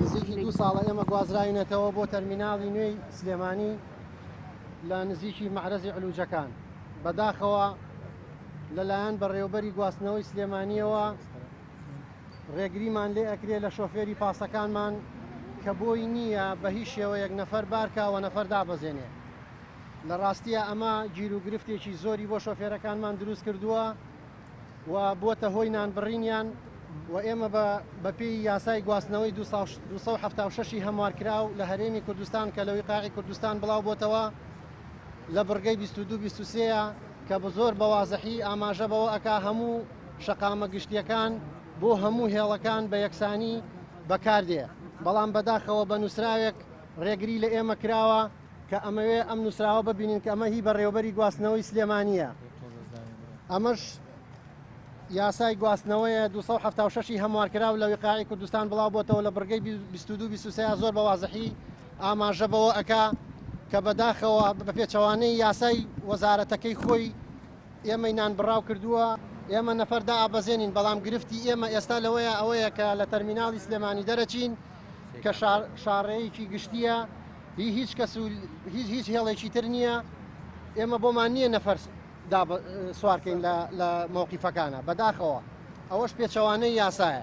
نزیکی دوو ساڵە ئێمە گوازراوینەتەوە بۆ تەرمیناڵی نوێی سلێمانی لە نزیکی مەعرەزی علوجەکان. بەداخەوە لەلایەن بەڕێوەبەری گواستنەوەی سلێمانیەوە ڕێگریمان لێ ئەکرێ لە شۆفێری پاسەکانمان کە بۆی نییە بە هیچ شێوەیەک نەفەر بارکا و نەفەر دابەزێنێ. لە ڕاستیە ئەمە گیروگرفتێکی زۆری بۆ شۆفێرەکانمان دروست کردووە و بووەتە هۆی نانبڕینیان و ئێمە بە بەپێی یاسای گواستنەوەی 276 ی هەموارکراو لە هەرێمی کوردستان کە لە ویقاعی کوردستان بڵاو بۆتەوە لە بڕگەی 22 23 کە بە زۆر بە وازحی ئاماژە بەوە ئەکا هەموو شەقامە گشتیەکان بۆ هەموو هێڵەکان بە یەکسانی بەکاردێ بەڵام بەداخەوە بە نووسراوێک ڕێگری لە ئێمە کراوە کە ئەمەوێ ئەم نووسراوە ببینین کە ئەمە هی بەڕێوەبەری گواستنەوەی سلێمانییە. ئەمەش یاسای گواستنەوەیە 276 ی هەموارکراو لە وقاعی کوردستان بڵاو بۆتەوە لە بڕگەی 22 23 زۆر بە وازحی ئاماژە بەوە ئەکا کە بەداخەوە بە پێچەوانەی یاسای وەزارەتەکەی خۆی ئێمەی نانبڕاو کردووە، ئێمە نەفەر دائەبەزێنین، بەڵام گرفتی ئێمە ئێستا لەوەیە ئەوەیە کە لە تەرمیناڵی سلێمانی دەرەچین کە شاڕێیەکی گشتییە هی هیچ کەس و هیچ هیچ هێڵێکی تر نییە، ئێمە بۆمان نییە نەفەر سوارکەین لە مەوقیفەکانە، بەداخەوە ئەوەش پێچەوانەی یاسایە.